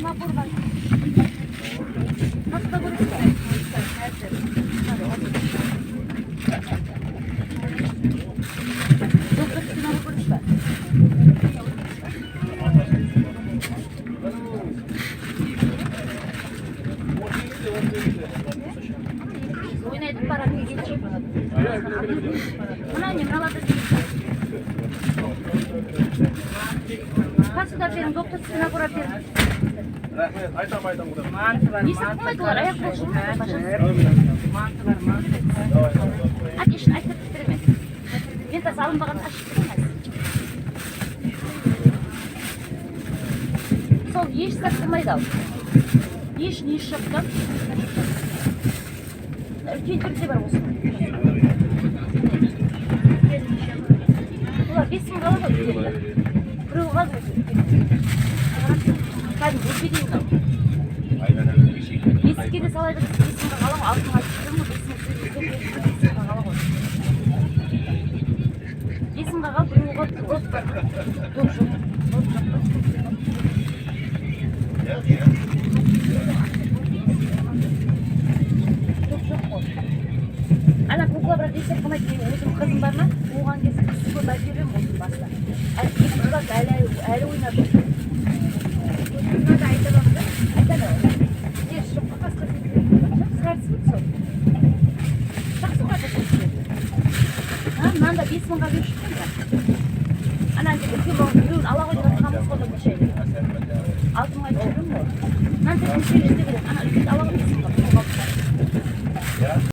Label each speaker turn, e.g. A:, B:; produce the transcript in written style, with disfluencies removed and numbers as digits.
A: Набор бар. Қасында көресіз бе? Докторский набор көресіз бе? Ойнайды барады, келіншек болады. Мына не, мыналарды қасында берің, докторский набор алып беріңіз.
B: Рахмет, айтам, айтам құда.
C: Манты бар,
A: Не сатылмайды олар, аяқ қол шығармайды.
C: Манты бар, манты.
A: Әкешін айтып беремін. Мен тас алынбаған ашып беремін. Сол еш сатылмайды ал. Еш не жоқ та. Үлкендер де бар осының. Олар 5000 қалады ғой үлкендер. Біреу қалды осы үлкен. Кәдімгі өтпе деймін мынау. Бесікке де сала бересіз, 5000-ға қала ғой, 6 мың айтып жүрмін ғой, 5000, 5000-ға қала ғой. 5000-ға қалып, біреу қалып тұр ғой. Жоқ, жоқ. Жоқ, жоқ қой. Ана кукла бірақ есеп қылмайды, менің өзім қызым бар ма, туған кезде қысы көп әперемін осының басына. Әлі екінші класс әлі ойнап жүр.
C: Мынада айта аламын да.
A: Айтады ғой.
C: Не, жоқ қой, басқа.
A: Жоқ, сәрсі сол. Жақсы ғой сол кісілерді. А, мынаны да 5000-ға беріп шықтым бірақ. Ана жерде үлкен балам біреуін ала ғой деп жатқанбыз ғой да неше. 6 мың айтып жүрмін ғой. Мынаны 4800-ге беремін. Ана үлкенді ала ғой 5000-ға.